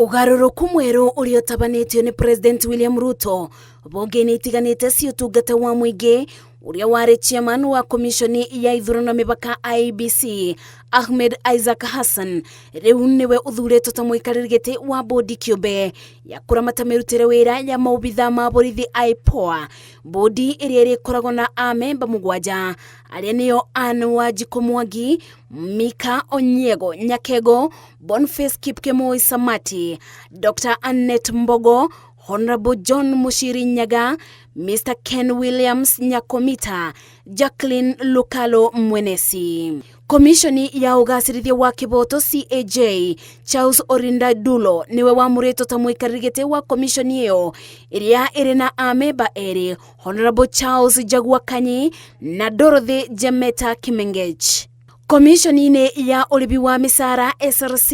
Ũgarũrũku mwerũ ũrĩa ũtabanĩtio nĩ President William Ruto mbunge-inĩ itiganĩte cia ũtungata wa mũingĩ ũrĩa warĩ chairman wa komishoni ya ithurano na mĩbaka IEBC Ahmed Isaac Hassan rĩu nĩwe ũthurĩtwo ta mũikarĩri gĩtĩ wa bodi kĩũmbe ya kũramata mĩrutĩre wĩra ya maobitha ma borithi IPOA, bodi ĩrĩa ĩrĩkoragwo na amemba mũgwanja arĩa nĩo Anne Wanjikũ Mwangi, Mika Onyiego Nyakego, Boniface Kipkemoi Samati, Dr. Annette Mbogo, Honorable John Mushiri Nyaga, Mr. Ken Williams Nyakomita, Jacqueline Lukalo Mwenesi. Komishoni ya ũgacĩrithia wa kĩboto CAJ Charles Orinda Dulo nĩwe wamũrĩtwo ta mũikarĩri gĩtĩ wa komishoni ĩyo ĩrĩa ĩrĩ na amemba erĩ Honorable Charles Jagua Kanyi na Dorothy Jemeta Kimengech. Komishoni-inĩ ya ũrĩbi wa mĩcara SRC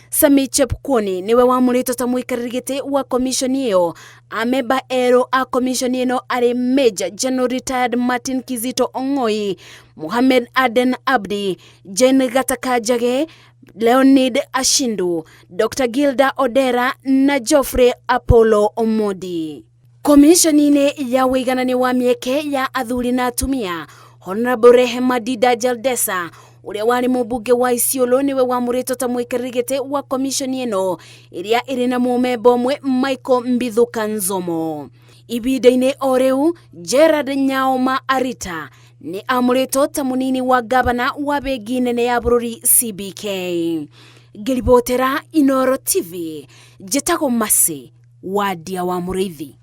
Sami Chepkwony nĩwe wamũrĩtwo ta mũikarĩri gĩtĩ wa komishoni ĩyo. Amemba erũ a komishoni ĩno arĩ Major General Retired Martin Kizito Ong'oi, Mohamed Aden Abdi, Jane Gataka Njage, Leonid Ashindu, Dr. Gilda Odera na Geoffrey Apollo Omodi. Komishoni-inĩ ya ũiganania wa mĩeke ya athuri na atumia Honorable Rehema Dida Jaldesa ũrĩa warĩ mũmbunge wa Isiolo nĩwe wamũrĩtwo ta mũikarĩri gĩtĩ wa komishoni ĩno ĩrĩa ĩrĩ na mũmemba ũmwe Michael Mbithuka Nzomo. Ihinda-inĩ o rĩu Gerard Nyaoma Arita nĩ amũrĩtwo ta mũnini wa gavana wa bengi nene ya bũrũri CBK. Ngĩribotera Inooro TV, njĩtagwo Mercy Wandia wa Mũrĩithi.